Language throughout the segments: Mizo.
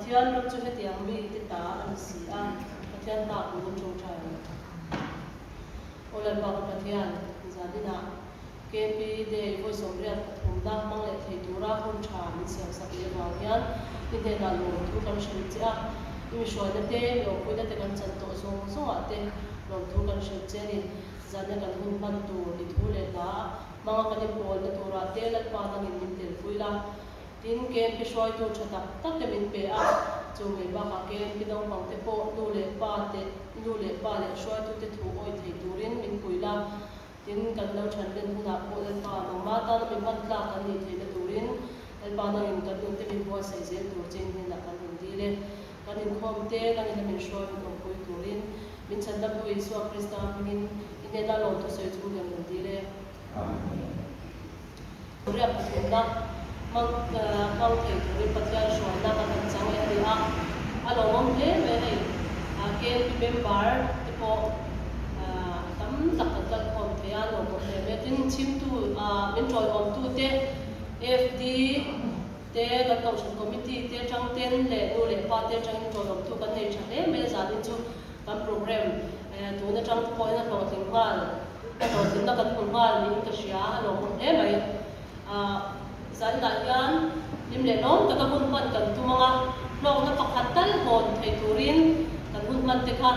Pathian ram chu hetiang mite ta a ni si a, Pathian hma kan lo tawngtai ang. Aw Lalpa ka Pathian, zaninah KP Day vawi 73na hmang leh thei tura hun tha min siamsak leh avang hian i hnenah lawmthu kan hrilh che a, i mihruaina te, mi awmpuina te kan chan tawh zawng zawngah te lawmthu kan hrilh che a ni. Zanna kan hun hman tur i thu leh hla hmanga kan inpawlna turah te Lalpa nangin min telpui la. Tin, KMP hruaitu tha tak tak te min pe a, chu mai bakah KMP naupang te pawh nu leh pa te nu leh pa leh hruaitute thu awih thei turin min pui la. Tin, kan lo than len hunah pawh Lalpa nangmah tana mi hman tlak kan nih theihna turin Lalpa nangin kan nunte min buatsaih zel tur chin hnenah kan rawn dil e. Kan inkhawm te kan ina min hruai min awmpui turin min chhandamtu Isua Krista hmingin i hnena lawmthu sawi chung kan rawn dil e. Amen. Riak pathumna hmang hmang thei turin Pathian hruaina kan han chang leh a ni a, a lawmawm hle mai a hei. KMP member te pawh tam tak kan kal khawm thei a, lawmawm hle mai a. Tin, chhimtu min tawiawmtu te, AFD te, kan Kohhran Committee te atang ten leh nu leh pa te atangin tawiawmtu kan nei tha hle mai a, zanin chu kan program tun atang te pawhin a hlawhtling nghal. Ka hlawhtlinna kan hmu nghal niin ka hria, a lawmawm hle mai. Zaninah hian hlim leh lawm taka hun hman kan tum ang a, hlawkna pakhat tal hawn thei turin kan hun hman te kha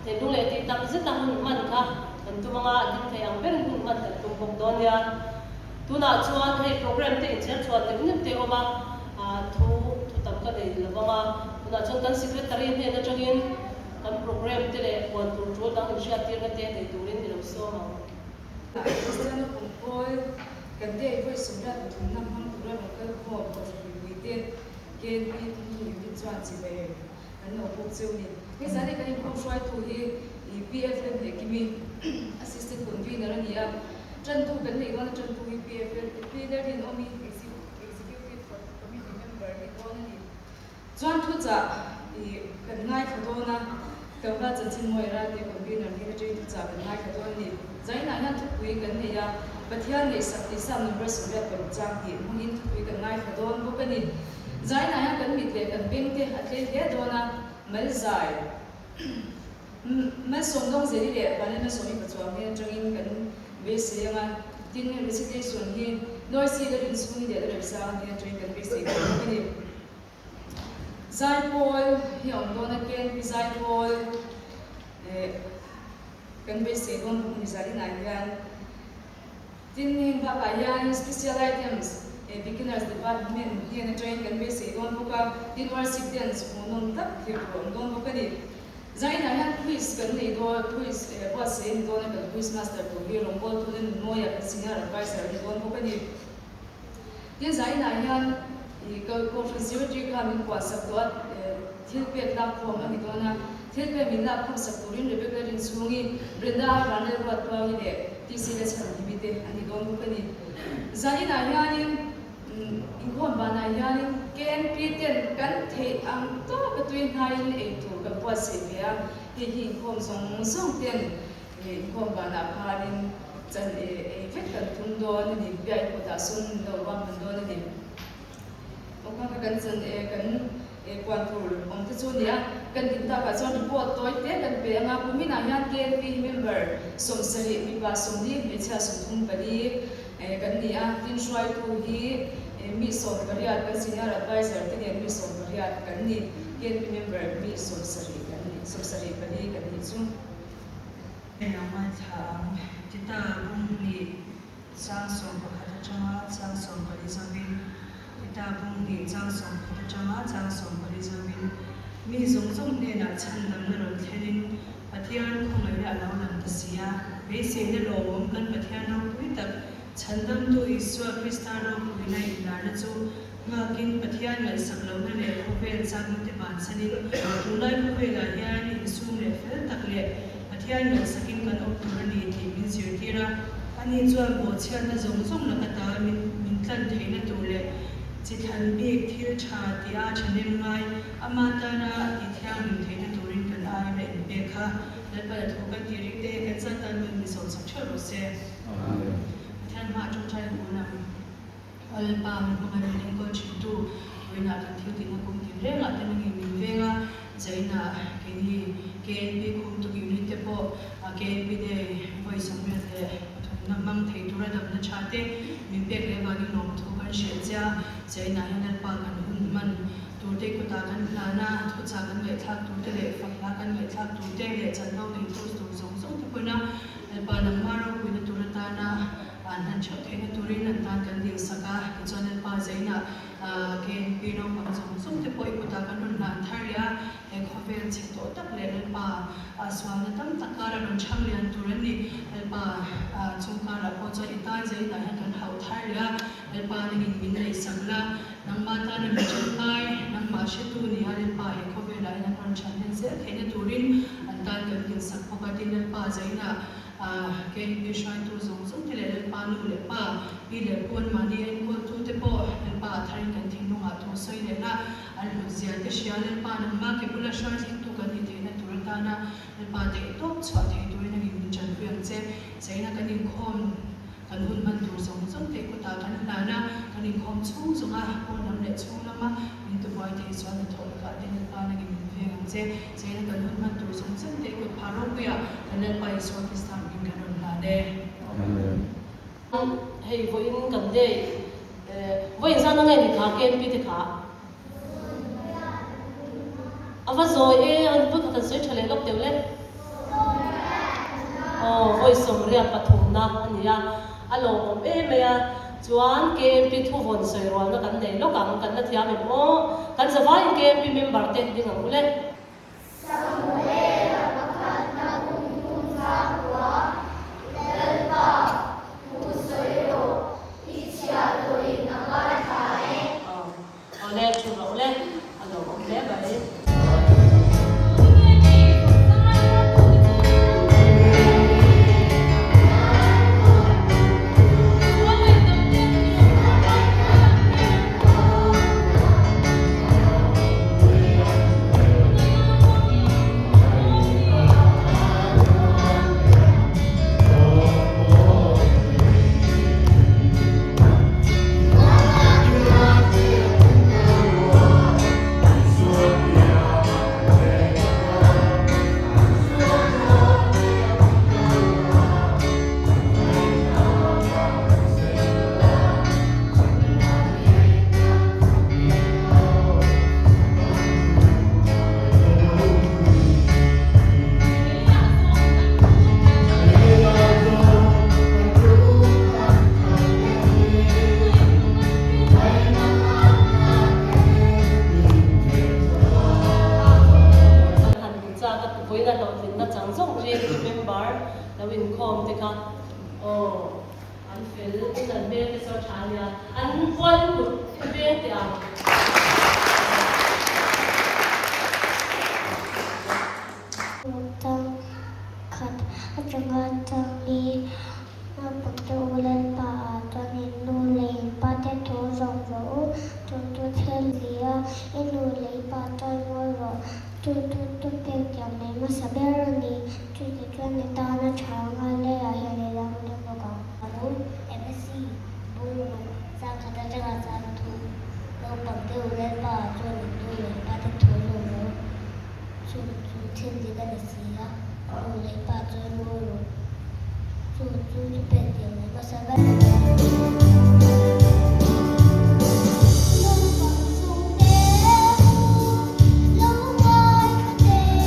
thinlung leh tih tak zeta hun hman kha kan tum ang a, hlim thei ang berin hun hman kan tum bawk dawn nia. Tunah chuan hei program te inchher chhuah neuh neuh te awm a, thu thu tam ka nei lo vang a, tunah chuan kan secretary hnen atangin Kan program te leh puan tur tul dang inhriattirna te nei turin i lo sawm ang. Kristiana Pawngkawl kan te vawi 33na hmang tura rawn kal khawm Kohhran mipuite KNP Thumthung Unit chuan chibai kan lo buk cheu ni. Hei zan hi kan inkhawm hruaitu hi PFL Hnehkimi Assistant Convener a ni a, tantu kan neih dawn a tantu hi PFL Rinawmi Executive Committee Member ni dawn a ni. Chuan thuchah i kan ngaithla dawn a, Tlangval chanchin mawi Ralte convener hnen atangin thuchah kan ngaithla dawn a ni. Zainah hian thupui kan nei a, Pathian ngaihsak tih Psalm number 86 chang tih hmangin thupui kan ngaithla dawn bawk a ni. Zainah hian kan mit leh kan beng te a tlei hle dawn a, Malzai, Malsawm Dawngzeli leh Vanlalmalsawmi Pachuau hnen atangin kan beisei ang a, tin recitation hi Noisy la Rinchhungi leh Lalremsanga hnen atangin kan beisei dawn bawk a ni. Zaipawl hi a awm dawn a, KNP Zaipawl eh kan beisei dawn bawk a ni zaninah hian. Tin, heng bakah hian Special Items eh Beginners Department hnen atangin kan beisei dawn bawk a, tin Worship Dance hmuhnawm tak thlir tur a awm dawn bawk a ni. Zaninah hian Quiz kan nei dawn, Quiz eh buatsaih a ni dawn a, kan Quiz Master tur hi Rawngbawltu Lalnunmawia kan Senior Adviser a ni dawn bawk a ni. Tin, zainah hian i Kohhran Secretary kha min kuahsak tawh a, thil pek lak khawm a ni dawn a. Thil pek min lak khawm sak turin Rebecca Rinchhungi, Brenda Vanlal Ruattuangi leh TC Lachhanhimi te a ni dawn bawk a ni. Zaninah hianin inkhawm banah hianin KNP ten kan theih ang tawka tui hnaiin ei tur kan buatsaih ve a, hei hi inkhawm zawng zawng ten Inkhawm vanah khanin chan ei vek kan tum dawn a ni, biain kawtah sum min lo ruam hman dawn a ni. Aw kha kha kan chan kan puan tur awm te chu a ni a, kan din takah chuan report tawi te kan pe ang a, kuminah hian KNP hi member 70, mipa 40, hmeichhia 34 kan ni a, tin hruaitu hi mi 18 kan senior adviser te nen mi 18 kan ni, KNP member mi 70 kan ni, 74 kan nih chu. En ang ngaithla ang. Tita bung hnih chang 11 atanga chang 14 zawin Tita bung hnih chang 11 atanga chang 14 zawin Mi zawng zawng hnenah chhandamna rawn thlenin Pathian khawngaihna a lo lang ta si a. Beiseina lawmawm kan Pathian ropui tak Chhandamtu Isua Krista ropuina inlarna chu nghakin Pathian ngaihsak lohna leh khawvel chakna te bansanin tunlai khawvelah hian insum leh fel tak leh Pathian ngaihsakin kan awm tur a ni tih min zirtir a. Ani chuan bawhchhiatna zawng zawng laka ta min min tlan theihna tur leh chi thlan bik thil tha tih a thahnem ngai ama tana a tih thianghlim theihna turin kan aiin a inpek kha Lalpa thu kan tih ring te kan zat tan min min sawmsak theuh rawh se. Pathian hmaah tawngtai an un ang. Lalpa, min hmangaih min enkawl thintu, vawiinah kan thil tihna kum tin rengah te nangin min. KNP Khumtuk Unit te pawh KNP Day vawi 33na hmang thei tura damna tha te min pek leh avangin lawmthu kan hrilh che a, Zainah hian Lalpa kan hun hman tur te kutah kan hlan a, thuchah kan ngaihthlak tur te leh fakhla kan ngaihthlak tur te leh chanvo nei tur tur zawng zawng te pawhin a Lalpa nangmah ropuina tur atana an han theuh theihna turin an tan kan dilsak a, tichuan Lalpa Zainah KNP naupang zawng zawng te pawh i kutah kan rawn hlan thar leh a, he khawvel chhe tawh tak leh Lalpa sualna tam tak kara rawn chhang lian tur an ni. Lalpa chung karah pawh chuan i tan Zainah hian kan hauh thar leh a, Lalpa nangin min neihsak la, nangmah tana mi tangkai, nangmah hretu ni a Lalpa he khawvelah hian an rawn chhan hlen zel theihna turin an tan kan dilsak bawk a, tin Lalpa Zainah KNP hruaitu zawng zawng te leh Lalpa nu leh pa, pi leh pu anmahni enkawltu te pawh Lalpa a tharin kan thinlungah thu sawi leh la, an hlut zia te hria Lalpa nangmah ke bula hruai thlengtu kan nih theihna tur atana Lalpa theihtawp chhuah thei turin a ngin min tanpui ang che. Zaina kan inkhawm kan hun hman tur zawng zawng te kutah kan hlan a, kan inkhawm chhung zawnga pawn lam leh chhung lama min tibuai thei chuan hnathawh lakah te Lalpa nangin min veng ang che. Zaina kan hun hman tur zawng zawng te kut phah ropuiah kan Lalpa Isua Krista hming kan rawn hlan e. Amen. Hei vawiin kan day vawiin zan ange ni kha KNP te kha a va zawi e an vawi khat an sawi tha leh lawk deuh le aw vawi 33na a ni a a lawmawm em mai a chuan KNP thu vawn sawi rualna kan nei lawk ang kan la thiam em aw kan zavaiin KNP member te ding ang u le. Samuela pakhatna kum thum changkua, Lalpa, thu sawi rawh, i chhiah tawhin a ngaithla e. Aw le, thu rawh le, a lo awm hle mai. Kan han hmu chak a, vawiin a hlawhtlinna chang zawng GMP member lo inkhawm te kha aw. An fel in an hmel te chu a tha ania, an pual kut i veng teh ang. Tang khat atanga tang li naupang te u Lalpa ah chuan in nu leh in pa te thu zawng rawh u, tun chu thil li a, i nu leh i pa chawi mawi rawh, chu chu chu pek thiam nei hmasa ber a ni. Chutih chuan i tana tha anga leiah hian i dang deuh bawk ang. Alo, MSc, bungruk, zangkhat atanga zang thu, naupang te u Lalpa ah chuan in nu leh pa te thu zawm lo, chu chu thil dik a ni si a, nu leh pa chuan ngawi rawh, chu chu chu pek tiang leh hmasa ber. Naupang chung te u, lo ngaithla teh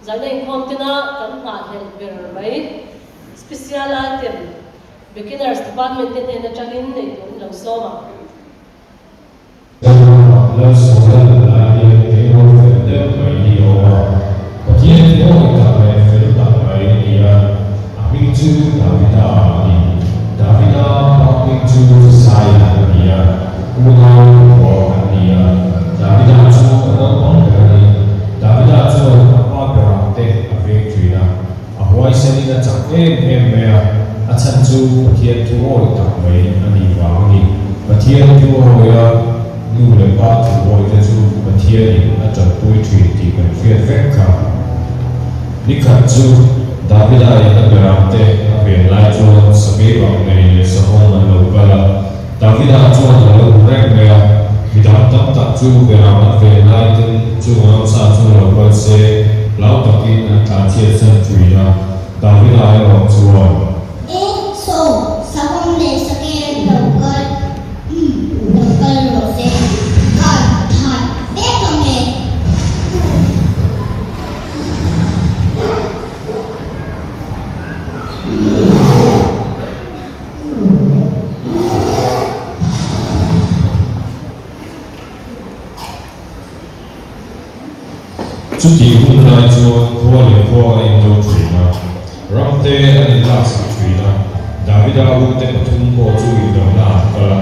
Zan a inkhawm tena kan nghahhlelh ber mai Special Item Beginners Department te hnen atangin nei tur in lo sawm ang. Chuvangah Lalsawla lal lai hian tleirawl fel deuh mai hi a awm a, Pathian thu awi tak leh fel tak mai a ni a, a hming chu Davida a ni. Davida pa hming chu Jisaia a ni a, unau pakua an ni a, Davida chu a naupang ber a ni. Davida chuan a pa berah te a veng thin a, a huaisenin a chak em em mai a, a chhan chu Pathian thu awi tak mai a nih vang a ni. Pathian thu awi a, nu leh pa thu awi te chu Pathianin a tanpui thin tih kan hriat vek kha. Nikhat chu Davida in a beram te a ven lai chuan sakei bang nei leh sahawm an lo kal a, Davida chuan a lo hmu reng mai a, midang tam tak chu beram an ven lai ten chung ramsa chu lo kal se hlau takin an tlanchhiat san thin a, Davida erawh chuan. E, saw, sahawm leh sakei an lo kal, umm, lo kal rawh se, kan that vek ang e. Chutih hun lai chuan khua leh khua a inlo thin a, ramte an inlaksak thin a, Davida ute pathum pawh chu indohna an kal a,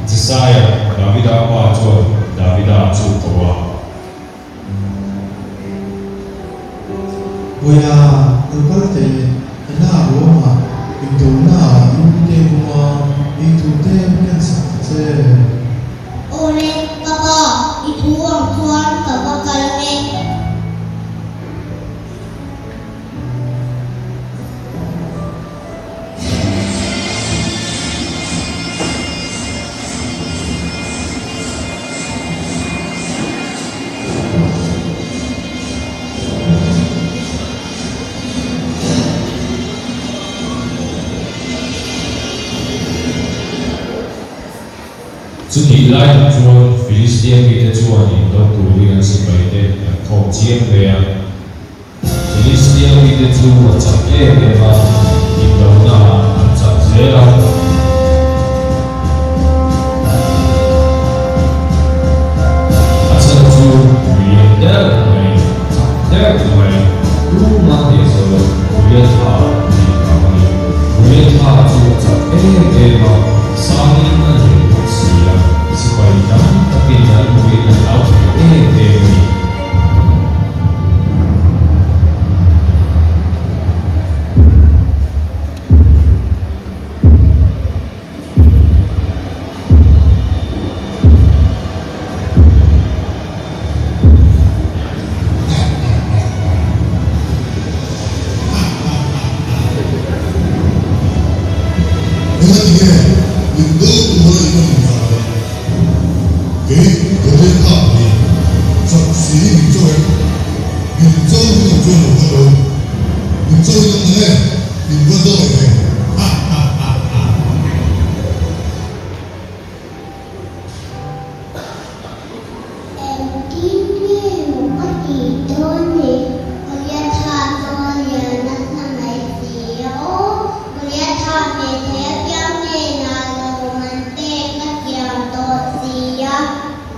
Jesaia, Davida pa chuan Davida chu ko a. Vawiha lo kal teh, hela ruangah indona i ute bawma eitur te ken sak ta che. Awle, ka pa, i thu ang chuan ka va kal ang e. Chutih lai tak chuan Filistia mite chuan indo turin an sipaite an khawm chiang mai a. Filistia mite chu a chak em em a, indonaah an chak zel a. A chhan chu lian deuh mai, chak deuh mai, tumah hneh zo lo Goliatha a nih vang a ni. Goliatha chu a chak em em a, sangin a lian bawk si a, sipai tam takin an hmuhin an hlau thei em em a ni. Engati nge min do tura i rawn indah loh? Kei Goliath kha ka ni. Chak si hi min cho em? Min cho hi lo chuan lo kal lo. Min cho in awm nang e, in va dawi ve. Ha ha ha ha. Engtin nge maw ka tih dawn ni? Goliatha chuan lian nasa mai si a aw. Goliatha hmeh thei apiang hnenah lawm an pek ka thiam tawh si a.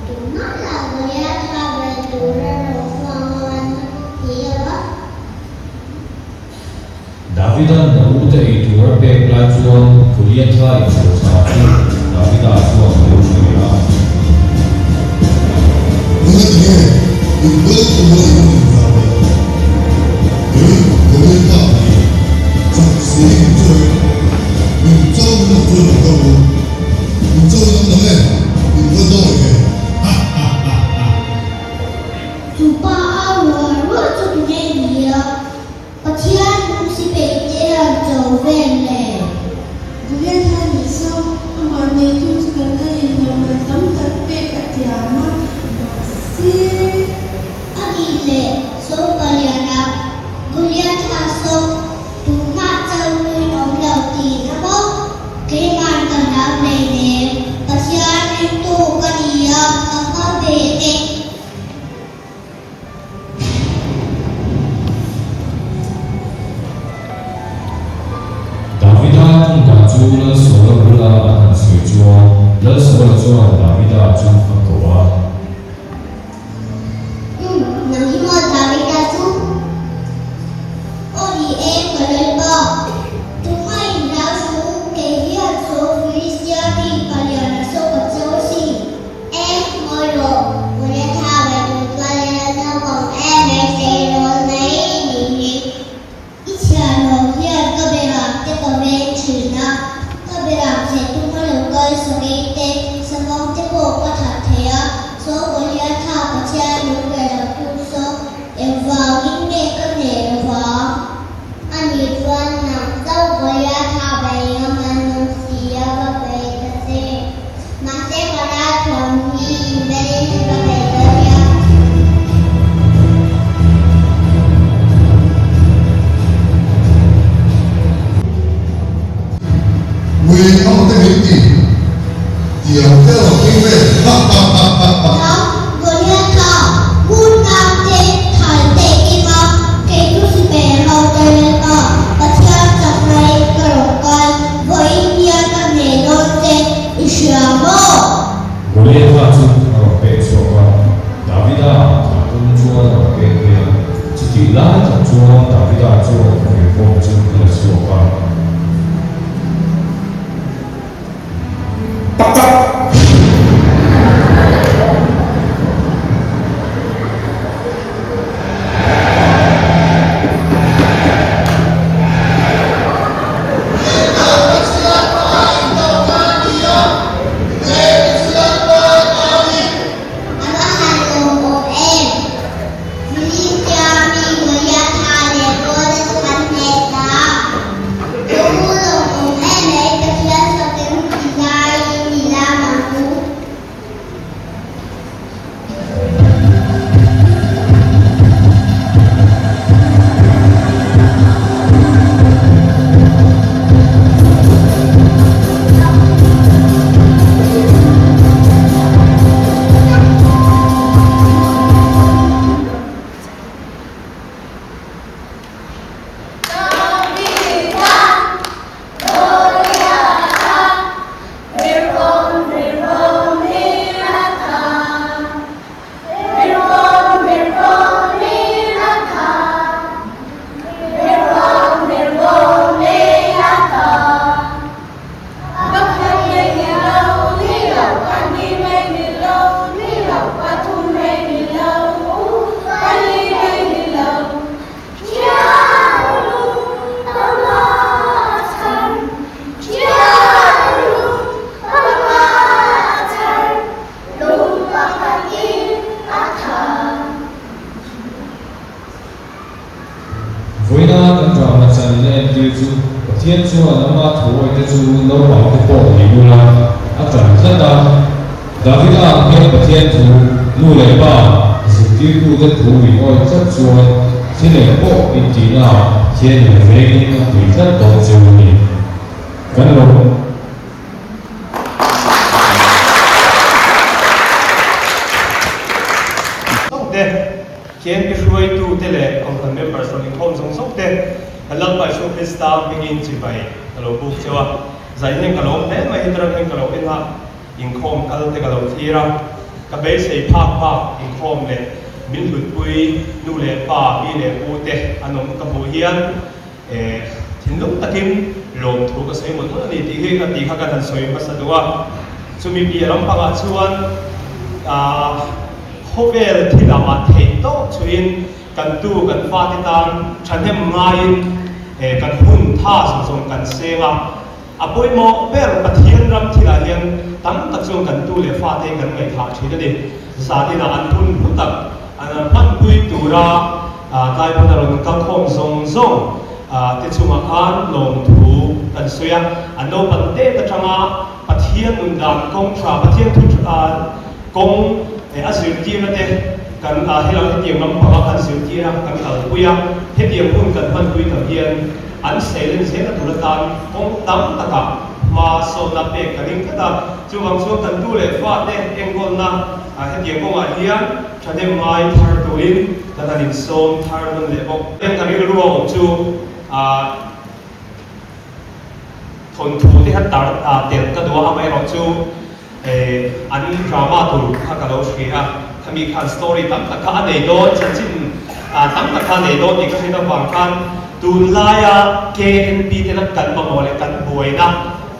Tumah lah Goliatha ve tur a rawn hmuang a an ti lo a. Davida'n a ute ei tur a pek lai chuan Goliatha inhrosa chu Davida chuan a lo hria a. Engati nge min do tura i rawn indah loh? Kei Goliatha ka ni. Chak si hi min cho em? Min cho in lo chuan lo kal ru. Min cho in awm nang e, in va dawi ve. Ha ha ha ha. Chu pa a rual rual chu tunge ni a? Pathian nung si peih te an cho vel le. Goliath a nih saw, amah neitu chu kan la inhlawhman tam tak pek a tiam a, mahse. A nih leh saw paliana Goliath a saw tumah chauhin awm lo tihna bawk. Keiman ka hlau hleinem, Pathian ringtu ka ni a, ka hma ve e. Lal Saula chuan Davida chu a ko a. Umm, nang hi maw Davida chu? Aw ni e, ka Lalpa. Tumah in hlau suh u, kei hian saw Filistia mi paliana saw ka cho asin. E, ngawi rawh, Goliatha ve tur chuan i la naupang em mai sei rawl mai i nih hi. I chhiarhlawh hian ka beram te ka veng thin a, ka beram chhe tuma lo kal sakei te, savawm te pawh ka that thei a, saw Goliatha Pathian nung ber lo tu saw engvangin nge ka hneh lo vang? Ani chuan nang chauh Goliatha bei ngam an awm si a va bei ta che. Mahse ka ralthuam hi inbelin ka bei dawn nia. Ui ang te min ti tiang te lo thleng ve ha ha ha ha ha. Thang Goliatha ngun tang te thal te kim a, kei chu sipai ho te Lalpa Pathian chak mai ka rawn kal. Vawiin hian ka hneh dawn che i hria maw? Goliatha chu a rawn pek chhuak a, Davida thah tum chuan a rawn pek phei a. Chutih lai tak chuan Davida chuan a virvawm chu a la chhuak a. Tak tak! A va han lawmawm em! Filistia mi Goliatha leh Paula chu kan hneh ta. Ka u lawmawm em mai, Pathian fakin i zaiin i lam ang u. Vawiina kan drama chan in a entir chu Pathian chuan ama thuawite chu naupang te pawh ni ula a tan tlat a. Davida ang hian Pathian thu nu leh pa zirtirtute thu in awih tlat chuan thil eng pawh intihna ah Pathian in a vengin a pui tlat dawn cheu a ni. Kan lo. Zawng te, KMP hruaitute leh Kohhran members rawn inkhawm zawng zawng te, kan Lalpa Isua Krista hmingin chibai ka lo buk cheu a. Zai hian ka lawm hle mai, heti ram hian ka lo en a, inkhawm kal te ka lo thlir a, ka beisei phak phak inkhawm leh min hlutpui nu leh pa, pi leh pu te an awm ka hmuh hian Eh, thinlung takin lawmthu ka sawi mawlh mawlh a ni tih hi a tih kha kan han sawi hmasa duh a. Chumi piah lampangah chuan ah khawvel thil lamah theih tawh chuin kan tu kan fate tan thahnem ngaiin eh kan hun tha zawng zawng kan seng a. A pawimawh ber Pathian ram thilah hian tam tak chuan kan tu leh fate kan ngaihthah thin a ni. Zaninah an hun hlu tak an hmanpui tura tlai hmuna rawn kalkhawm zawng zawng te chungah khan lawmthu kan sawi a. An naupan tet atanga Pathian nun dan kawng tha, Pathian thu tha kawng a zirtirna te kan helam hetiang lampanga kan zirtir a, kan kalpui a. Hetiang hun kan hmanpui tak hian an seilen zel a tur atan kawng tam takah hma sawtna pek ka ring tlat a. Chuvang chuan kan tu leh fate enkawlna hetiang kawngah hian thahnem ngai thar turin kan han insawm thar nawn leh bawk. Heng ka rilru a awm chu thawnthu te kha tar tel ka duh a, amaherawhchu. An drama tur kha ka lo hria a, khami khan story tam tak kha a nei dawn, chanchin tam tak kha a nei dawn tih ka hriat avang khan tunlaia KNP tena kan mamawh leh kan buaina,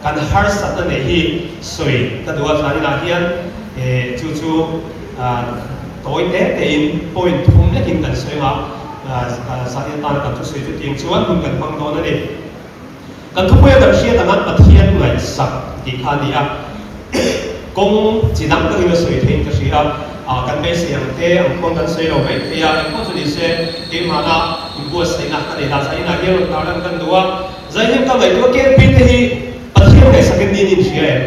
kan harsatna neih hi sawi ka duh a, thlaninah hian chu chu tawi te tein point thum lekin kan sawi ang a, zanin atana kan thusawi chu tiang chuan hun kan hmang dawn a ni. Kan thupuia kan hriat angah Pathian ngaihsak tih kha a ni a, kawng chi dang takin a sawi theiin ka hria a, kan beisei ang te ang khuan kan sawi lo mai thei a, engpawh chu ni se keimahna inbuatsaihna ka nei dah zah inah hian rawn tarlan kan duh a, zai hian ka ngaihtuah KP te hi Pathian ngaihsakin niin in hria em?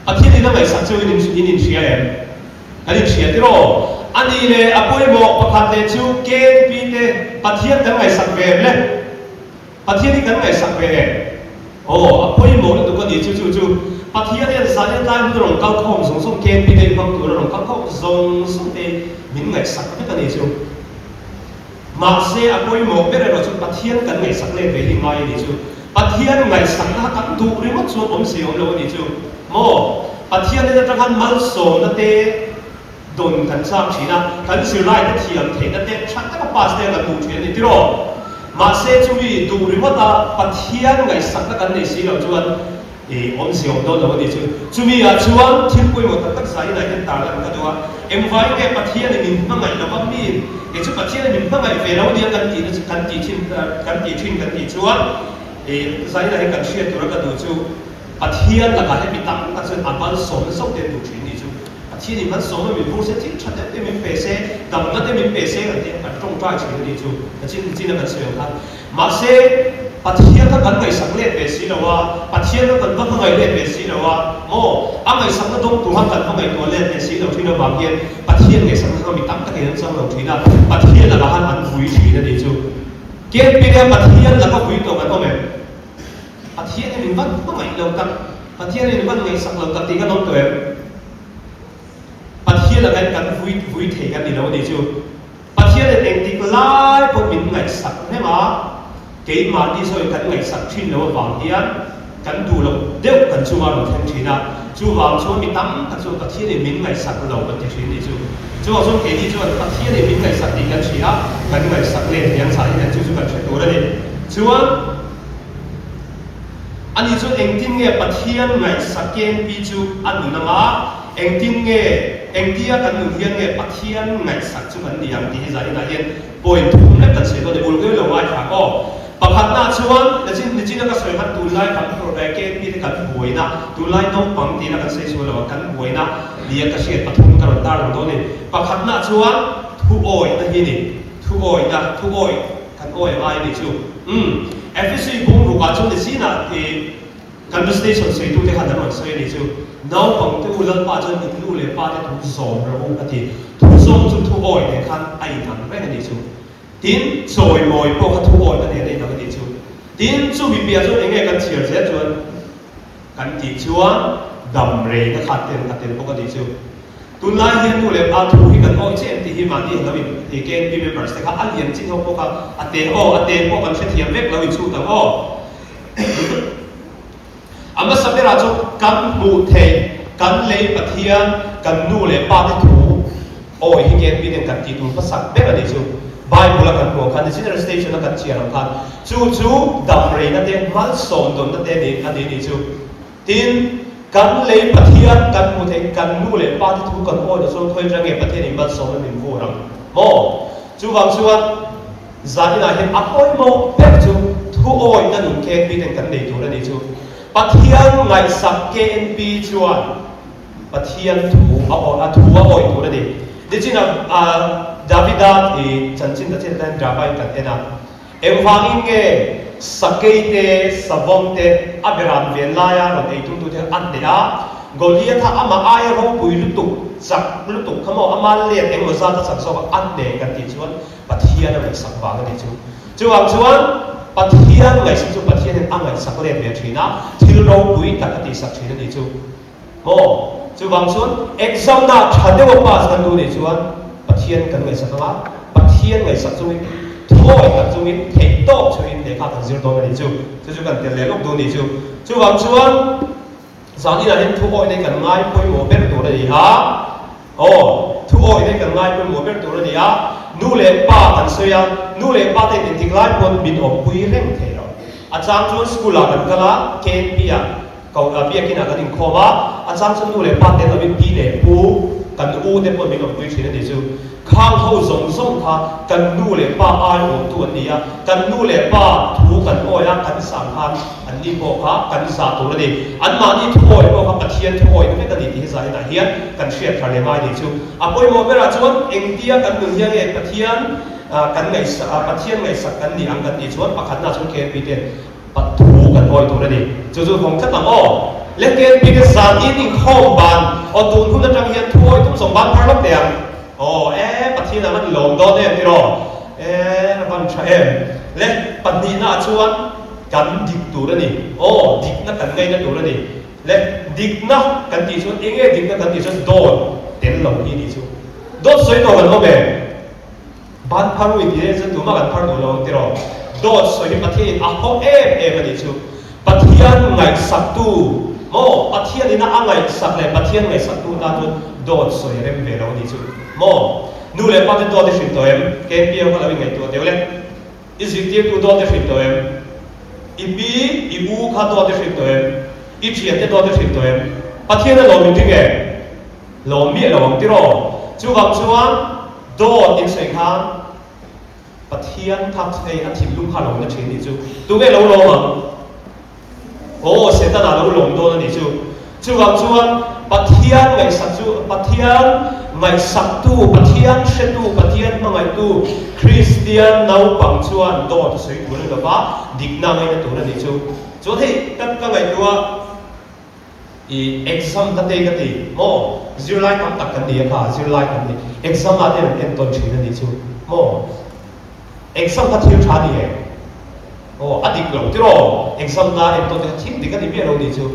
Pathian in a ngaihsak chu in inhria em? Kan inhria tiraw? A nih leh a pawimawh pakhat leh chu KNP te Pathian kan ngaihsak ve em le? Pathian hi kan ngaihsak ve em? Aw, a pawimawh lutuk a ni chu chu chu. Pathian hian zan tlai hun a rawn kal khawm zawng zawng KNP te inhmang tur a rawn kal khawm zawng zawng te min ngaihsak vek a ni chu. Mahse, a pawimawh ber erawh chu Pathian kan ngaihsak let ve hi ngai a ni chu. Pathian ngaihsakna kha kan duh ringawt chuan awmzia awm lo a ni chu. Maw? Pathian en atang khan malsawmna te dawn kan chak thin a, kan zirlai te thiam theihna te tha taka pass te kan duh thin a ni tiraw? Mahse, chumi duh ringawt a Pathian ngaihsakna kan nei si lo chuan I awmzia awm dawn lo a ni chu. Chumi ah chuan thil pawimawh tak tak zaiin ah hian tarlan ka duh a. Engvai nge Pathianin min hmangaih lo va min kei chu Pathianin min hmangaih ve lo nia kan tihna chu kan tih thin kan tih thin kan tih chuan i zaiin ah hian kan hriat tura ka duh chu Pathian lakah hian mi tam tak chuan a malsawmna zauh te an duh thin ni chu. Pathianin malsawmna min vur se thil tha deuh te min pe se damna te min pe se kan tih a kan tawngtai thin a ni chu. Kachin chin a kan sawi ang khan Mahse, Pathian kha kan ngaihsak let ve si lo a, Pathian kha kan va hmangaih let ve si lo a, maw? A ngaihsakna dawng tur kha kan va ngaihtuah let ve si lo thin avang hian Pathian ngaihsakna kha mi tam takin an chang lo thin a, Pathian lakah khan an vui thin a nih chu. Kempine Pathian laka vui tawh kan awm em? Pathian hi min van hmangaih lo tak, Pathian hi min van ngaihsak lo tak tih kan awm tawh em? Pathian lakah hian kan vui vui thei kan ni lo a nih chu. Pathianin engtik lai pawh min ngaihsak reng a, keimahni zawhin kan ngaihsak thin lo avang hian kan duh loh deuh kan chungah rawn thleng thin a, chuvang chuan mi tam tak chuan Pathianin min ngaihsak lo kan ti thin ni chu. Chuvang chuan keini chuan Pathianin min ngaihsak tih kan hria a, kan ngaihsak let hian chah hian chu chu kan hre tur a ni. Chuan ani chuan engtin nge Pathian ngaihsak KNP chu a nun anga, Engtin nge, engtia kan nun hian nge Pathian ngaihsak chu kan ni ang tih hi zaninah hian point thum lek kan sawi dawn a ni. Ulh lo ngaithla aw. Pakhatna chuan nichin nichina ka sawi khan tunlai kan KNP te kan buaina, tunlai naupang tina kan sawi sual lo a, kan buaina nia ka hriat pathum ka rawn tarlang dawn a ni. Pakhatna chuan thuawihna hi a ni. Thuawihna, thuawih kan awih a ngai a ni chu. Umm, Efesi bung rukah chuan nichinah i. Kan nu station sawitu te khan an rawn sawi a nih chu, Naupang te u Lalpa chuan in nu leh pa te thu zawm rawh u a ti. Thu zawm chu thu awi nen khan a inang reng a nih chu. Tin, chawimawi pawh kha thu awi na nen a inang a nih chu. Tin, chu mipiah chuan eng nge kan chhiar zel chuan kan tih chuan dam rei na kha tel a tel bawk a nih chu. Tunlai hian nu leh pa thu hi kan awih che em tih hi mahni han lo in KNP members te kha a lian chin ho pawh kha a te aw a te pawh kan hrethiam vek lo inchhut ang aw. A hmasa berah chuan kan hmuh theih, kan lei Pathian, kan nu leh pa te thu awih hi KNP ten kan tih tur hmasak ber a nih chu. Bible a kan hmuh ang khan, Missionary Station a kan chhiar ang khan chu chu damreina te, malsawmdawnna te a ni nih chu. Tin, kan lei Pathian kan hmu thei, kan nu leh pa te thu kan awih loh chuan khawi atang nge Pathianin malsawmna min vur ang maw? Chuvang chuan zaninah hian a pawimawh ber chu thu awihna nun KNP ten kan nei tur a ni chu. Pathian ngaihsak KNP chuan Pathian thu a awi, a thu a awih tur a ni. Nichinah Davida i chanchin ta chin hian drama in kan en a. Engvangin nge sakei te, savawm te a beram ven laia rawn ei tumtute kha a hneh a? Goliatha amah aia ropui lutuk, chak lutuk kha maw, ama let engemaw zat a chak zawk a, a hneh kan tih chuan Pathian a ngaihsak vang a nih chu. Chuvang chuan Pathian ngaihsak chu Pathianin a ngaihsak let ve thin a, thil ropui tak a tihsak thin a nih chu. Maw? Chuvang chuan exam na tha deuh a pass kan duh nih chuan Pathian kan ngaihsak ang a, Pathian ngaihsak chungin thuawi tak chungin theih tawk chungin lehkha kan zir dawn a nih chu. Chu chu kan tel leh lawk duh nih chu. Chuvang chuan. Zaninah hian thu awih nei kan ngai pawimawh ber tur a ni a. Aw, thu awih nei kan ngai pawimawh ber tur a ni a. Nu leh pa kan sawi a, nu leh pa ten engtik lai pawn min awmpui reng thei lo. A chang chuan school ah kan kal a, KNP ah ko biakin ah kan inkhawm a, a chang chuan nu leh pa tel lovin pi leh pu kan u te pawn min awmpui thin a ni chu. Khang ho zawng zawng kha kan nu leh pa ai awmtu an ni a, kan nu leh pa thu kan awi a, kan sang khan an ni pawh kha kan zah tur a ni. Anmahni thu awi pawh kha Pathian thu awina vek a ni tih hi zaninah hian kan hriat thar leh ngai ni chu. A pawimawh berah chuan engtia kan nun hian nge Pathian kan ngaihsak Pathian ngaihsak kan ni ang kan tih chuan pakhatna chuan KNP ten thu kan awi tur a ni. Chu chu hawng tlat ang aw. Le KNP te zan in inkhawm ban aw tun hun atang hian thu awi tum zawng ban phar lawk teh ang. Aw e Pathian a van lawm dawn em tiraw? E a van tha em. Le pahnihna ah chuan kan dik tur a ni. Aw dikna kan ngaina tur a ni. Le dikna kan tih chuan enge dikna kan tih chuan dawt tel lo hi ni chu. Dawt sawi tawh kan awm em? Ban phar ui tih chu tumah kan phar duh lo ang tiraw? Dawt sawi hi Pathianin a haw em em a nih chu. Pathian ngaihsaktu maw? Pathianina a ngaihsak leh Pathian ngaihsaktu tan chuan dawt sawi a rem ve lo a nih chu maw? Nu leh pa te dawt i hrilh tawh em? KNPO kha lo ingaihtuah deuh le. I zirtirtu dawt i hrilh tawh em? I pi, i u kha dawt i hrilh tawh em? I thiante dawt i hrilh tawh em? Pathian a lawm inring em? Lawm miah lo ang tiraw? Chuvang chuan dawt in sawi khan Pathian kha hei a thinlung kha a lo na thin nih chu. Tunge lo lawm ang? Aw, Setana lo lawm dawn a nih chu. Chuvang chuan Pathian ngaihsak chu Pathian ngaihsaktu, Pathian hretu, Pathian hmangaihtu Kristian naupang chuan dawt a sawi tur a ni lova, dikna ngaina tur a nih chu. Chuan hei ka ka ngaihtuah. I exam ka te ka ti maw? Zirlai tam tak kan ni a kha, zirlai kan ni. Exam ah te an entawn thin a nih chu maw? Exam kha thil tha a ni em? Aw, a dik lo tiraw? Exam na entawn te kha thil dik a ni miah lo nih chu.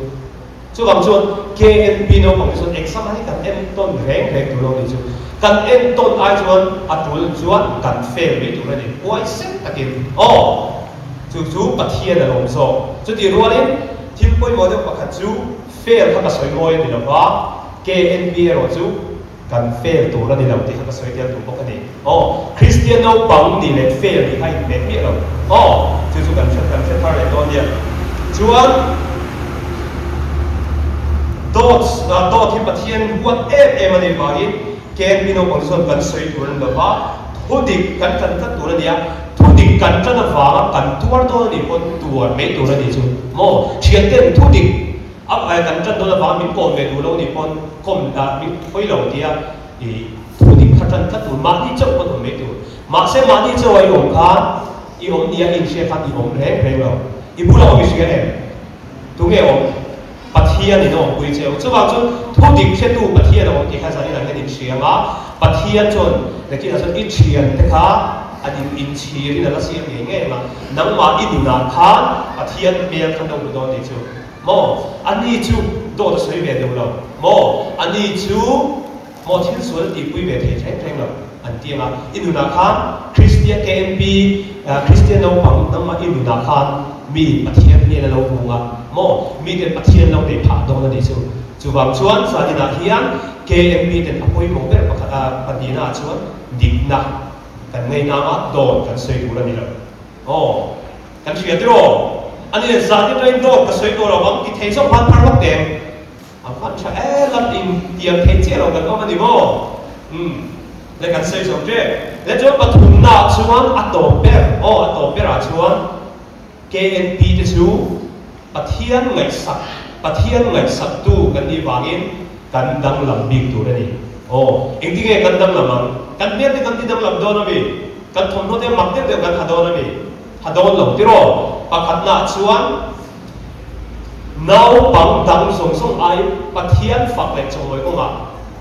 Chuvang chuan KNP naupang te chuan exam ah hi kan entawn reng reng tur lo nih chu. Kan entawn ai chuan a tul chuan kan fail mai tur a ni, huaisen takin. Aw! Chu chu Pathian a lawm zawk. Chutih rualin thil pawimawh deuh pakhat chu fail kha ka sawi mawi a ni lo va, KNP erawh chu kan fail tur a ni lo tih kha ka sawi tel duh bawk a ni. Aw, Kristian naupang nih leh fail nih kha inhmeh miah lo. Aw, chu chu kan hre kan hre thar leh dawn nia. Chuan dawt dawt hi Pathian huat em em a nih vangin KNP naupang te chuan kan sawi tur a ni lo va, Thudik kan tan tlat tur a ni a, thudik kan tan avanga kan tuar dawn a nih pawn tuar mai tur a nih chu maw? Thianten thudik a kan tan dawn avanga min kawm ve duh lo nih pawn kawm dah min hawi lo tia i thudik kha tan tlat tur, mahni chauh pawn awm mai tur. Mahse mahni chauh a i awm khan i awm nia i inhria khan i awm reng reng lo. I bula awm i hria em? Tunge awm? Pathian in a awmpui che u. Chuvang chuan thu dik hretu Pathian a awm tih kha zanin ah hian in hria ang a, Pathian chuan nakinah chuan i thian te kha an in inchhir in a la siam ngei ngei ang a, nangmah i nunah khan Pathian hmel kha no hmu dawn ni chu maw? Ani chu dawt a sawi ve deuh lo maw? Ani chu maw thil sual tihpui ve thei reng reng lo an ti ang a, i nunah khan Kristian KMP Kristian naupang nangmah i nunah khan mi Pathian hmel a lo hmu ang a maw miten Pathian lo nei phah dawn a nih chu. Chuvang chuan zaninah hian KMP ten a pawimawh ber pakhat a pahnihna ah chuan dikna kan ngainam a dawt kan sawi tur a ni lo. Aw kan hria tiraw? Ani le zanin atangin dawt ka sawi tawh lo ang ti thei zawk hman phar vak teh. A hman tha e, lam in tiam thei chiah lo kan awm a ni maw? Umm, le kan sawi zawk ṭep. Le chuan pathumna ah chuan a tawp ber, aw a tawp ber ah chuan KNP te chu Pathian ngaihsak, Pathian ngaihsaktu kan nih vangin kan danglam bik tur a ni. Aw, engtinge kan danglam ang? Kan hmel te kan ti danglam dawn a mi? Kan thawmhnaw te mak deuh deuh kan ha dawn a mi? Ha dawn lo tiraw? Pakhatna ah chuan Naupang dang zawng zawng ai Pathian fak leh chawhmawih kawngah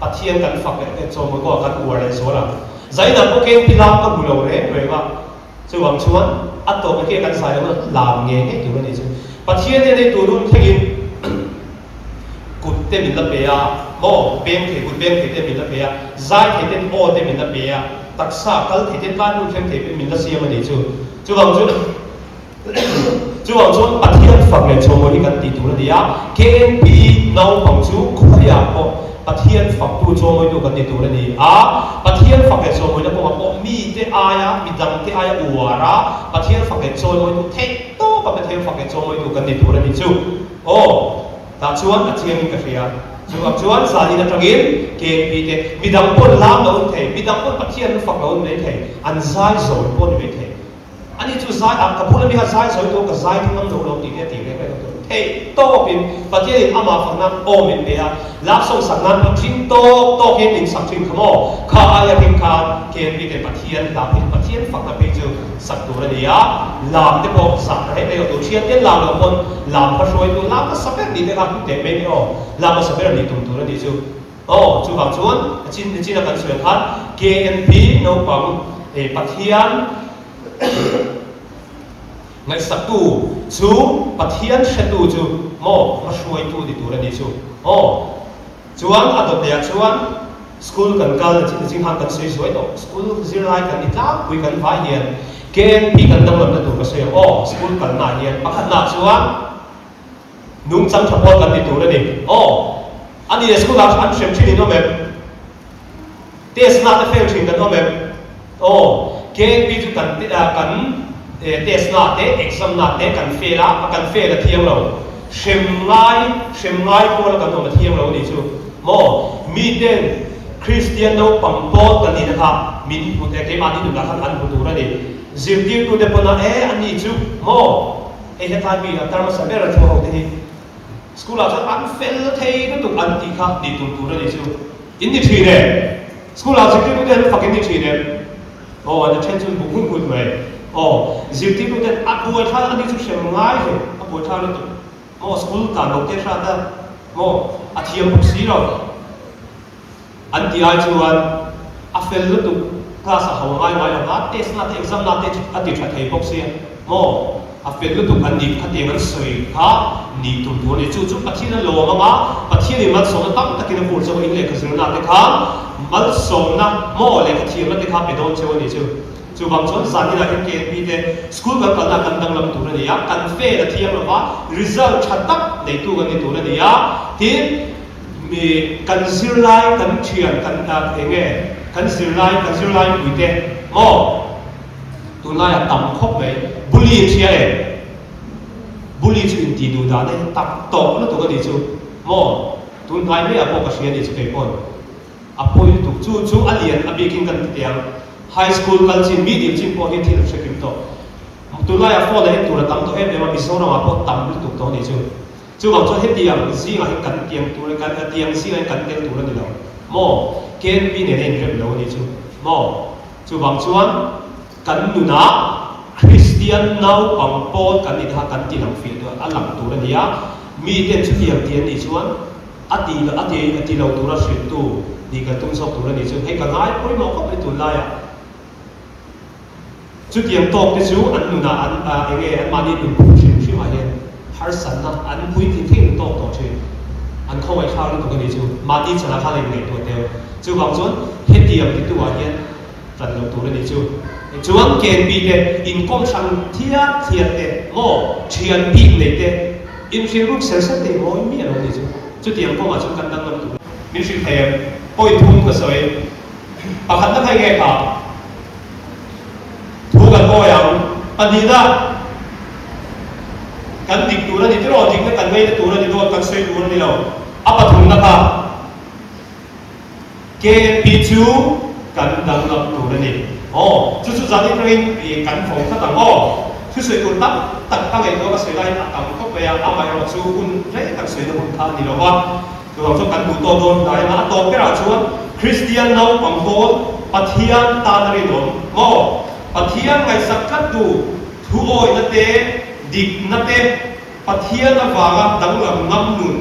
Pathian kan fak leh chawhmawih kawngah kan uar leh zual ang. Zainam pawh keng pi lam ka hmu lo reng reng a, chuvang chuan a tawp eke kan zai lo lam ngei ngei tur a nih chu. Pathian hian hei tun hun thlengin kut te min la pe a, maw beng thei kut beng thei te min la pe a, zai thei ten aw te min la pe a, taksa kal thei te tlai hun thleng thei pawhin min la siam a nih chu. Chuvang chu. Chuvang chuan Pathian fak leh chawmawi hi kan tih tur a ni a, KNP naupang chu khawiah pawh Pathian faktu chawmawitu kan ni tur a ni a, Pathian fak leh chawmawina kawngah pawh mite aia, midangte aia uar a, Pathian fak leh chawimawitu theih tawpa Pathian fak leh chawmawitu kan ni tur a ni chu. Aw, tah chuan a chiangin ka hria. Chuvang chuan zanin atangin KNP te midang pawn lam lo an thei, midang pawn Pathian fak lo an mai thei, an zai zawi pawh a ni mai thei. Ani chu zai ah ka bul ami kha zai zawi tur ka zai thung ngam lo lo tih te a ti reng reng tur theih tawp in Pathian in amah fak nan aw min pe a, love song sak nan pawh tling tawk tawk in min sak thin kha maw? Kha aia hlim khan KNP ten Pathian hla phei chu Pathian fakna phei chu sak tur a ni a, lam te pawh zah reng reng lo tur thian te lam lo pawn lam kha hruai tu lam hmasa ber nih te kha hmu teh mai ni aw, lam hmasa ber nih tum tur a nih chu. Aw, chuvang chuan a chin chin a kan sawi ang khan KNP naupang eh Pathian ngaihsaktu chu Pathian hretu chu maw hmahruaitu ni tur a ni chu. Aw, chuan a dawt leh ah chuan school kan kal a chin chin khan kan sawi zuai tawh, school zirlai kan ni tlangpui kan vai hian KNP kan danglamna tur ka sawi ang aw, school kalna ah hian pakhatna ah chuan Nungchang tha pawl kan ti tur a ni. Aw, a ni e, school ah an hrem thin in awm em? Test na te fail thin kan awm em? Aw, KNP chu kan kan test na te, exam na te kan fail a, kan fail a thiang lo. Hrem ngai, hrem ngai pawl a kan awm a thiang lo a nih chu. Maw, mi ten Kristian naupang pawl kan nihna kha min hmu te, keimahni nunah khan an hmu tur a ni. Zirtirtute pawn a, e, a ni chu, maw? Hei hetlai mi a tar hmasa ber a thu ho te hi school ah chuan an fel thei lutuk an tih kha tih tur tur a nih chu. In ni thin em? School ah zirtirtu te an fak in ni thin em? Aw an then chu an buk nghut nghut mai. Aw zirtirtu ten a buai thlak a nih chu hrem ngai hle a buai thlak lutuk. Maw school tlan lo te hrat a maw a thiam bawk si lo. An ti ai chuan a fel lutuk, class a ho ngai ngai lo va, test na te exam na te a ti tha thei bawk sia maw, a fel lutuk an nih khatiang an sawi kha nih tum tur a ni. Chu chu Pathian a lawm anga Pathianin malsawmna tam takin a vur chauh a, in lehkha zirna te kha malsawmna maw lehkha thiamna te kha pe dawn cheu a ni chu. Chuvang chuan zaninah hian KNP te school kan kalna kan danglam tur a ni a, kan fail a thiang lo va, result tha tak neitu kan ni tur a ni a, tin, Mi kan zirlai kan thian kan eng nge kan zirlai kan zirlai pui te maw tunlai a tam khawp mai bully a thia em bully chu in tih duh dan e tak tawk lutuk a nih chu maw tun hnai mai ah pawh ka hria a nih chu kei pawn a pawi lutuk chu chu a lian a bikin kan ti teh ang high school kal chin middle chin pawh hi thil hre kim tawh tunlai ah phone a en tur a tam tawh em em a Mizoram ah pawh tam lutuk tawh a nih chu. Chuvang chuan hetiang zingah hian kan tiang tur kan tiang zingah hian kan tel tur a ni lo maw? KNP nen a inrem lo a nih chu maw? Chuvang chuan kan nunah Kristian naupang pawl kan nih kha kan ti lang fiah tur a lang tur a ni a, miten chutiang ti an nih chuan a ti a ti a ti lo tura hrilhtu nih kan tum zawk tur a nih chu. Hei ka ngai pawimawh khawp mai tunlaiah. Chutiang tawk te chu an nunah an eng nge anmahni nun phung hrim hrim ah hian harsatna an puitling theihin tawk tawh thin. An khawngaihthlak lutuk a nih chu. Mahni chanah khan a inngaihtuah tel. Chuvang chuan hetiang titu ah hian ran loh tur a nih chu. Chuan KNP te inkawm hrang thiat thiat te maw thian bik nei te inhrilh ruk ser ser te hi mawi miah lo a nih chu. Chutiang kawngah chuan kan danglam tur. Min hrilh thei em? Point thum ka sawi. Pakhatna kha enge kha? Thu kan awi ang. Pahnihna, kan dik tur a ni tiraw? Dikna kan ngaina tur a ni dawt, kan sawi tur a ni lo. A pathumna kha, KNP chu kan danglam tur a ni. Aw, chu chu zan atangin kan fawm tlat ang aw. Thusawi tur tam tak ka ngaihtuah ka sawi laiin a tam khawp mai a, amaherawhchu hun rei tak sawina hun kha a ni lo va. Chuvang chuan kan duh tawh dawn hnai anga a tawp berah chuan Kristian naupang pawl Pathian tan a rinawm maw? Pathian ngaihsak tlat tu thuawihna te, dikna te, Pathian avanga danglam ngam nun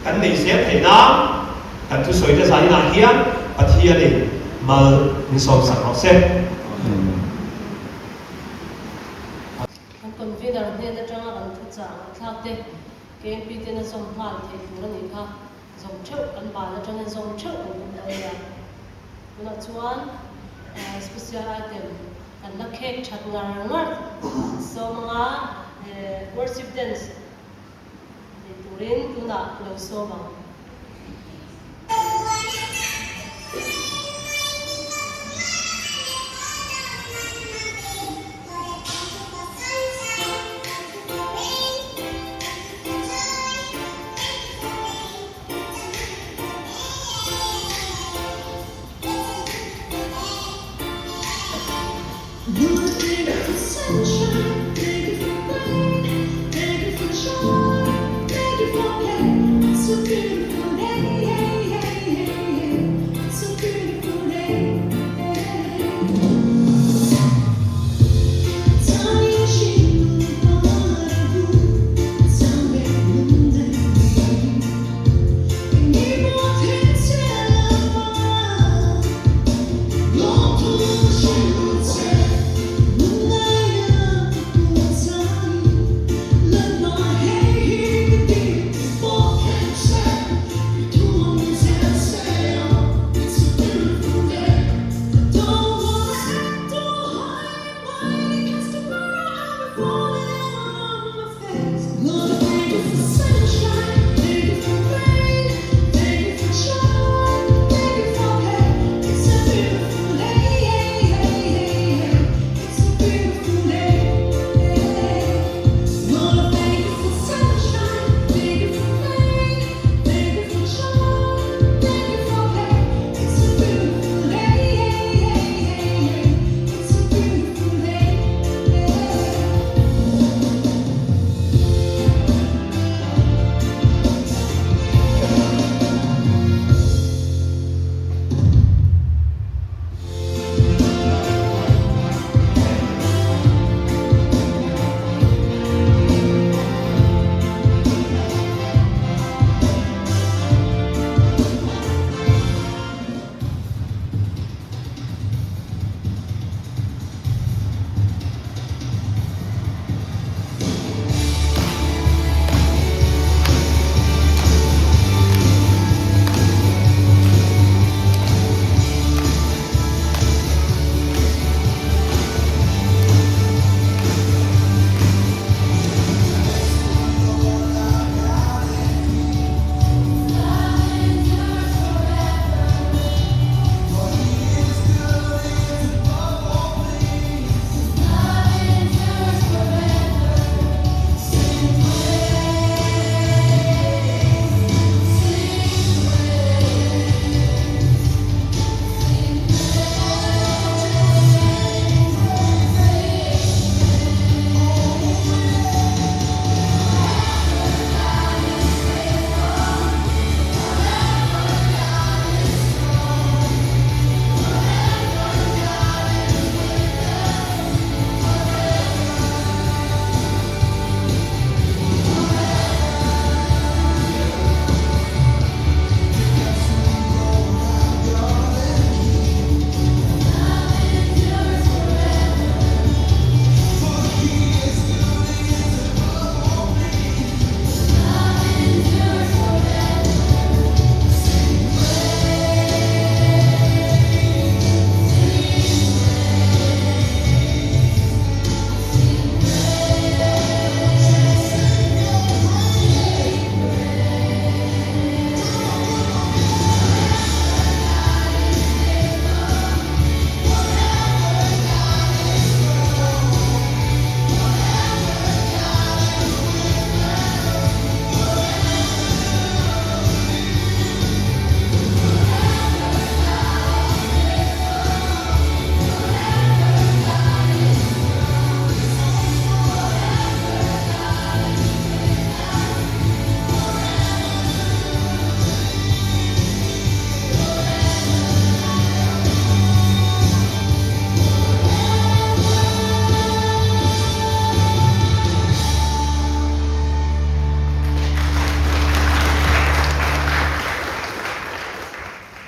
kan nei zel theih nan kan thusawi te zaninah hian Pathianin mal min sawmsak rawh se. Kan convener hnen atanga kan thuchah ngaihthlak te KMP ten a zawm nghal theih tur a nih kha, zawm theuh kan ban atangin zawm theuh kan tum dawn nia. Tunah chuan special item kan la khek that ngar ngar sawm anga worship. dance nei turin tunah lo sawm ang.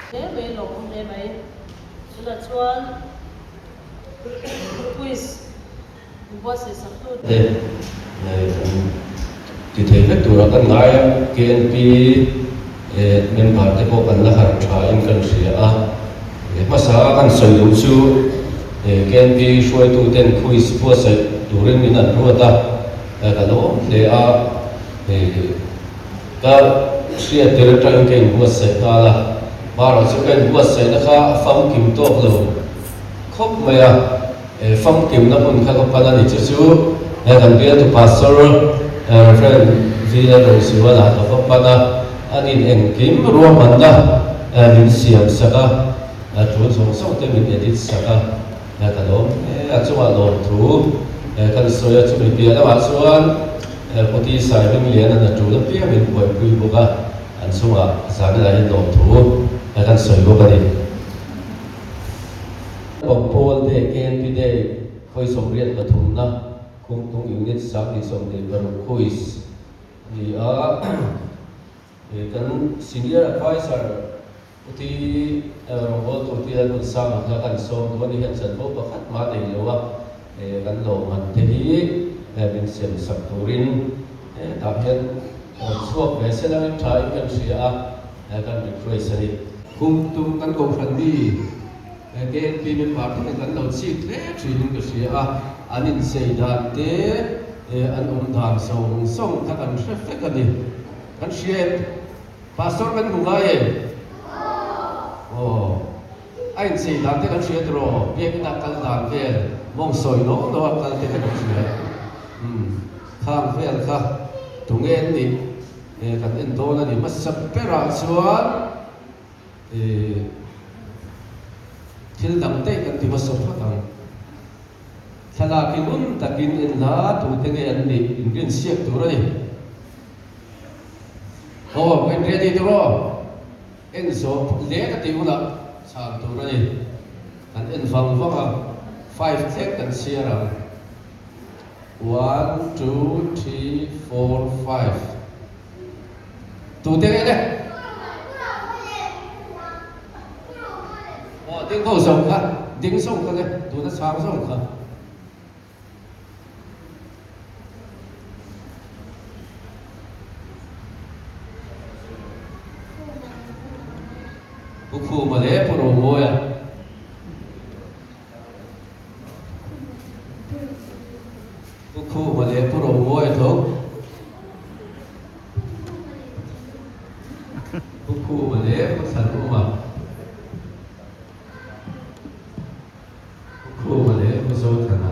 Hle mai lawm hle mai. Tunah chuan quiz inbuatsaih sak tu. Te kan ti thei vek turah kan ngai a, KNP member te pawh kan la harh tha in kan hria a, hmasa a kan sawi duh chu KNP hruaitu ten quiz buatsaih turin min an ruat a. Ka lawm hle a, ka hriat tir atangin ka inbuatsaih nghal a, marawh chu ka inbuatsaihna kha a famkim tawk lo khawp mai a, famkimna hmun kha ka pan a ni. Chu chu kan bialtu Pastor Rev. V Lalrozuala ka va pan a, anin engkim ruahmanna min siam sak a, tul zawng zawng te min edit sak a. Ka lawm hle a chungah lawmthu kan sawi a, chumi piah lamah chuan Puti Saiming Lian an a tul apiang in buaipui bawk a, an chungah zanah hian lawmthu kan sawi bawk a ni. Pawl Day, KNP Day, khawi 83 na Khumtung Unit 2026 Quiz a ni a, kan Senior Adviser Uti rawngbawltu te hian hun sang ang kha kan sawm duh a ni hian chanvo pakhat mah nei lo a, kan lawmman te hi min sem sak turin tah hian rawn chhuak ve se langin tha in kan hria a, kan request a ni. Kum tum kan kohhran mi KNP member te hian kan lo chik hle thin in ka hria a, an inchei dan te an awm dan zawng zawng kha kan hre vek a ni, kan hria em? Pastor kan hmu ngai em? Aw. A inchei dan te kan hria tiraw? Biakina kal dan vel, mawng sawi nawk nawk a kal te kha kan hria. Umm, khang vel kha tunge an nih kan en dawn a ni. Hmasa berah chuan ih thil dang daih kan ti hmasa phawt ang. Thlalak i ngun takin en la, tute nge an nih inrinsiak tur a ni. Aw, kan ready tur aw. En zawh hle ka tih hunah chhan tur a ni. Kan en vang vang a, five thleng kan chhiar ang. One, two, three, four, five. Tute nge le? Aw, ding ho zawng kha, ding zawng kha le, tuna chhang zawng kha. Pu Khuma leh Pu Romawia. Pu Khuma leh Pu Romawia tho. Pu Khuma leh Pu Thlanuma. Pu Khuma leh Pu Zothana.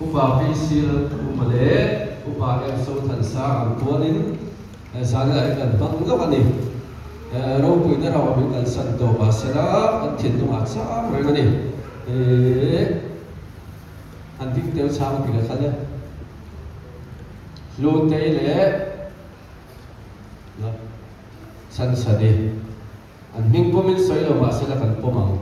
Upa PC Lalkhuma leh Upa M Zothansang ang tuanin zan lah hi kan hmang lawk a ni. Ropuina rauh min kalsan tawh mahsela kan thinlungah chang reng a ni. An ding tel chang ti ka kal e. Hlutei leh Chhanchhani an hming pawmin sawi lo mahsela kan pawm ang.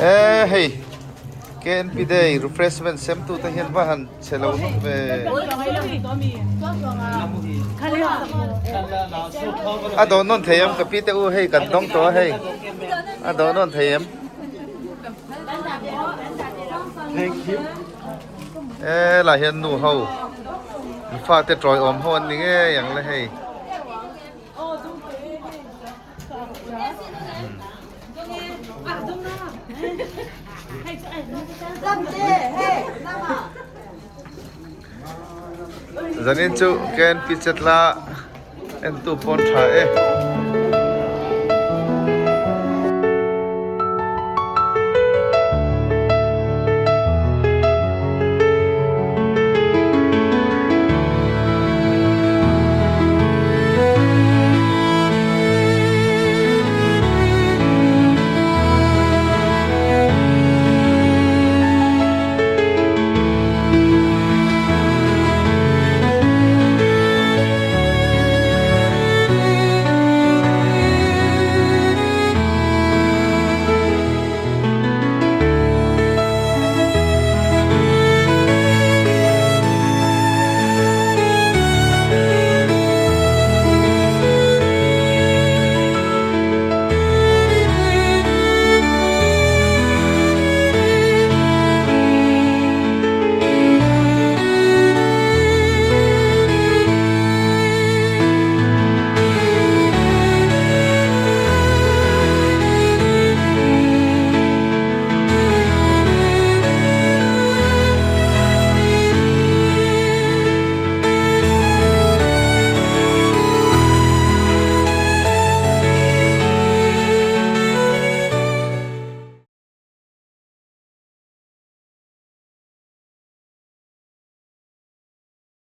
E hei KNP day refreshment sem tu te hian va han che lo hlawm ve. A dawn nawn thei em ka pi te u hei kan dawng tawh a hei a dawn nawn thei em. E lah hian nu ho fate tawiawm ho an ni ngei ang le hei. Zanin chu KNP chetla entu pawn tha e.